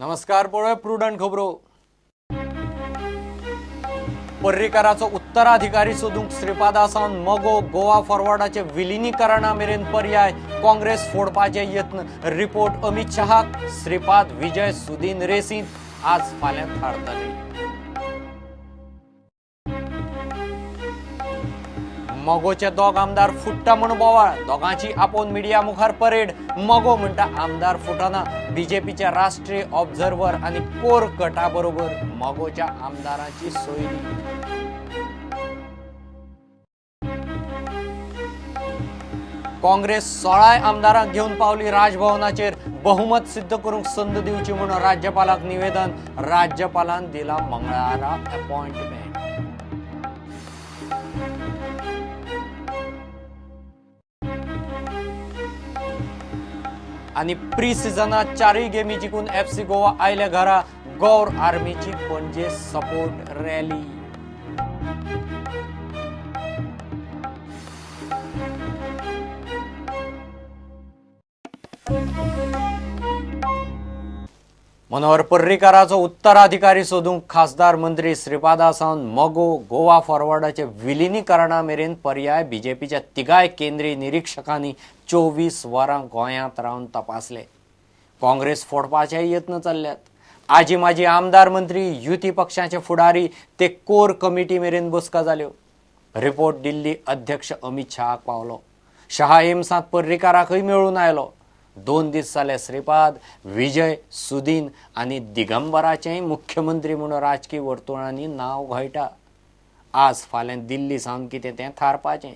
नमस्कार, पळोवया प्रुडंट खबरो. पर्रीकाराचो उत्तराधिकारी सोदूंक श्रीपादा सावन मगो गोवा फॉरवर्डाचे विलिनीकरणा मेरेन पर्याय. काँग्रेस फोडपाचे यत्न. रिपोर्ट अमित शहाक. श्रीपाद विजय सुदीन रेसींत. आज फाल्यां थारतले. मगोचे दोग आमदार फुट्टा म्हूण बोवाळ. दोगांची आपोवन मिडिया मुखार परेड. मगो म्हणटा आमदार फुटना. बीजेपीचे राष्ट्रीय ऑब्झर्वर आनी कोर गटा बरोबर मगोच्या आमदारांची सोयरी. काँग्रेस 16 आमदारांक घेवन पावली राजभवनाचेर. बहुमत सिद्ध करूंक संद दिवची म्हूण राज्यपालाक निवेदन. राज्यपालान दिला मंगळारा अपॉइंटमेंट. आनी प्री सिजनात चारूय गेमी जिखून एफसी गोवा आयले घरा. गौर आर्मीची पणजे सपोर्ट रॅली. मनोहर पर्रीकाराचो उत्तराधिकारी सोदूंक खासदार मंत्री श्रीपादा सावन मगो गोवा फॉरवर्डाचे विलिनीकरणा मेरेन पर्याय बीजेपीच्या तिगाय केंद्रीय निरीक्षकांनी 24 वरां गोंयांत रावन तपासले. काँग्रेस फोडपाचे यत्न चल्ल्यात. आजी माजी आमदार मंत्री, युती पक्षाचे फुडारी ते कोर कमिटी मेरेन बसका जाल्यो. रिपोर्ट दिल्ली अध्यक्ष अमित शहाक पावलो. शहा एम्सांत पर्रीकाराकय मेळून आयलो. 2 दीस जाले श्रीपाद, विजय, सुदीन आनी दिगंबराचेंय मुख्यमंत्री म्हूण राजकी वर्तुळांनी नांव घोळटा. आज फाल्यां दिल्ली सावन कितें तें थारपाचें.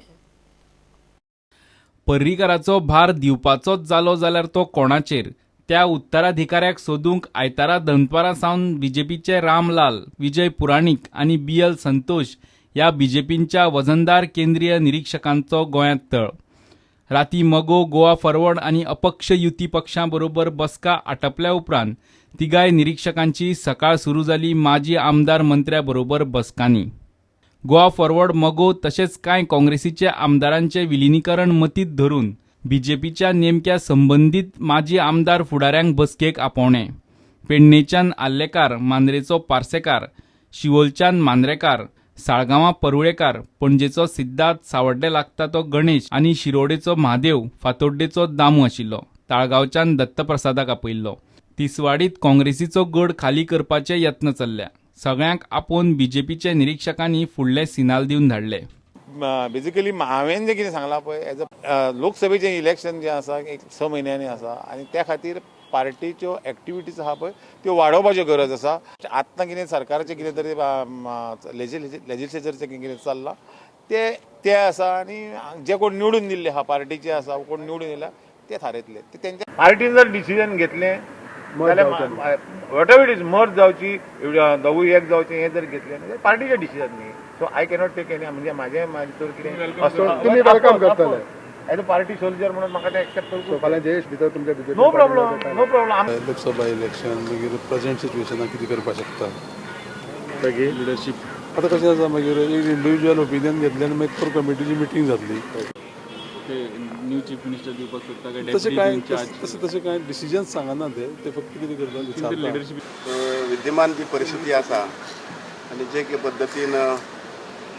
पर्रीकाराचो भार दिवपाचोच जालो जाल्यार तो कोणाचेर? त्या उत्तराधिकाऱ्याक सोदूंक आयतारा दनपारां सावन बीजेपीचे रामलाल, विजय पुराणीक आनी बी एल संतोष ह्या बीजेपींच्या वजनदार केंद्रीय निरीक्षकांचो गोंयांत तळ. राती मगो, गोवा फॉरवर्ड आनी अपक्ष युती पक्षां बरोबर बसका आटपल्या उपरांत तिगाय निरीक्षकांची सकाळ सुरू जाली माजी आमदार मंत्र्या बरोबर बसकांनी. गोवा फॉरवर्ड, मगो तशेंच कांय काँग्रेसीचे आमदारांचे विलिनीकरण मतींत धरून बीजेपीच्या नेमक्या संबंदीत माजी आमदार फुडाऱ्यांक बसकेक आपोवणें. पेडणेच्यान आल्लेकार, मांद्रेचो पार्सेकार, शिवोलच्यान मांद्रेकार, साळगांवां परुळेकार, पणजेचो सिद्धार्थ, सावड्डे लागता तो गणेश आनी शिरोडेचो म्हादेव, फातोड्डेचो दामू आशिल्लो. ताळगांवच्यान दत्तप्रसादाक आपयिल्लो. तिसवाडीत काँग्रेसीचो गड खाली करपाचे यत्न चल्ल्या. सगळ्यांक आपोवन बीजेपीचे निरीक्षकांनी फुडले सिनाल दिवन धाडले. बेजिकली हांवें जें कितें सांगलां पळय, एज अ लोकसभेचें इलेक्शन जें आसा एक 6 म्हयन्यांनी आसा आनी त्या खातीर पार्टीच्यो एक्टिविटीज आहा पळय त्यो वाडोवपाच्यो गरज आसा. आतां कितें सरकाराचें कितें तरी लेजिस्लेचरचें कितें चल्लां ते आसा आनी जे कोण निवडून दिल्ले आहा पार्टीचे आसा कोण निवडून दिल्या ते थारयतले. ते तेंच्या पार्टीन जर डिसिजन घेतलें जाल्यार what ever it is, मर्ज जावची, दोगूय एक जावचें हें जर घेतलें जाल्यार पार्टीचें डिसिजन न्ही. So I cannot take any, म्हणजे म्हाजें तर कितें तुमी welcome करतले एज अ पार्टी सोल्जर म्हणून म्हाका तें एक्सेप्ट करूंक. फाल्यां जयेश भितर तुमच्या BJP no problem, no problem. Lok Sabha election मागीर प्रेझेंट सिच्युएशनाक कितें करपाक शकता मागीर लिडरशीप. आतां कशें आसा मागीर एक इंडिविज्युअल ओपिनियन घेतलें आनी मागीर कोर कमिटीची मिटींग जातली. न्यू चीफ मिनिस्टर दिवपाक सोदता काय तशें कांय तशें कांय डिसिजन सांगना ते फक्त कितें करता लिडरशीप. विद्यमान जी परिस्थिती आसा आनी जे के पद्दतीन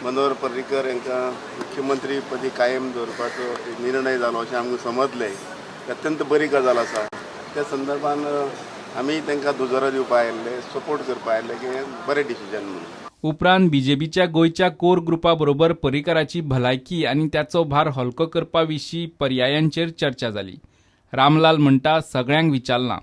मनोहर पर्रीकर हांकां मुख्यमंत्री पदी कायम दवरपाचो निर्णय जालो अशें आमकां समजलें, अत्यंत बरी गजाल आसा. त्या संदर्भान आमी तांकां दुजोरो दिवपा आयिल्ले, सपोर्ट करपा आयिल्ले की हें बरें डिसिजन म्हणून. उपरांत बीजेपीच्या गोंयच्या कोर ग्रुपा बरोबर पर्रीकाराची भलायकी आनी त्याचो भार हलको करपा विशीं पर्यायांचेर चर्चा जाली. रामलाल म्हणटा सगळ्यांक विचारलां,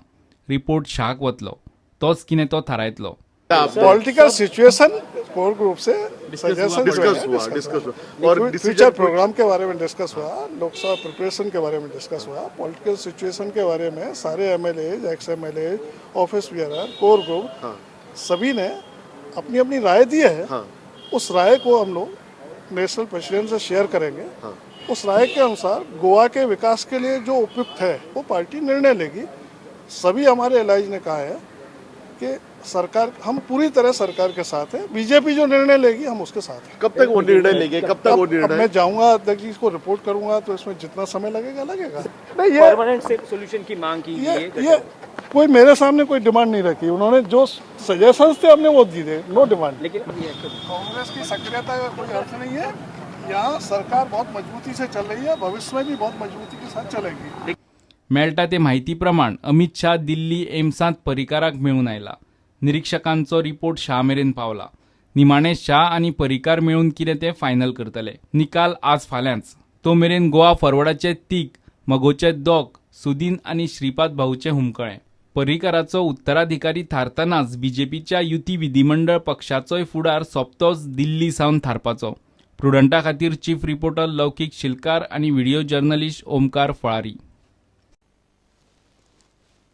रिपोर्ट शहाक वतलो, तोच कितें तो थारायतलो. पॉलिटिकल सिचुएशन कोर ग्रुप से सजेशन डिस्कस हुआ और फ्यूचर प्रोग्राम के बारे में डिस्कस हुआ, लोकसभा प्रिपरेशन के बारे में डिस्कस हुआ, पॉलिटिकल सिचुएशन के बारे में सारे MLA, ex MLA, office bearer, core group सभी ने अपनी अपनी राय दी है. उस राय को हम लोग नेशनल प्रेसिडेंट से शेयर करेंगे. उस राय के अनुसार गोवा के विकास के लिए जो उपयुक्त है वो पार्टी निर्णय लेगी. सभी हमारे एलाइज ने कहा है कि सरकार, हम पूरी तरह सरकार के साथ हैं. बीजेपी जो निर्णय लेगी हम उसके साथ हैं. कब तक वो निर्णय लेंगे, कब तक वो निर्णय? अब मैं जाऊंगा अध्यक्ष जी को रिपोर्ट करूंगा तो इसमें जितना समय लगेगा लगेगा. नहीं, ये परमानेंट सॉल्यूशन की मांग की ये कोई मेरे सामने कोई डिमांड नहीं रखी। उन्होंने जो सजेशंस थे हमने वो दिए, नो डिमांड। लेकिन कांग्रेस की सक्रियता का कोई अर्थ नहीं है। यहाँ सरकार बहुत मजबूती से चल रही है, भविष्य में भी बहुत मजबूती के साथ चलेगी। मेळटा ते म्हायती प्रमाण अमित शाह दिल्ली एम्सांत पर्रीकाराक मेळून आयला। निरिक्षकांचो रिपोर्ट शाह मेरेन पावला। निमाणे शाह आनी पर्रीकार मेळून कितें तें फायनल करतले। निकाल आज फाल्यांच। तो मेरेन गोवा फॉरवर्डाचे तीग, मगोचे दोग, सुदीन आनी श्रीपाद भाऊचे हुमकळें। पर्रीकाराचो उत्तराधिकारी थारतनाच बीजेपीच्या युती विधिमंडळ पक्षाचोय फुडार सोपतोच दिल्ली सावन थारपाचो। प्रुडंटा खातीर चीफ रिपोर्टर लौकीक शिलकार आनी व्हिडिओ जर्नलिस्ट ओमकार फळारी।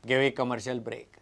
घेवया कमर्शियल ब्रेक।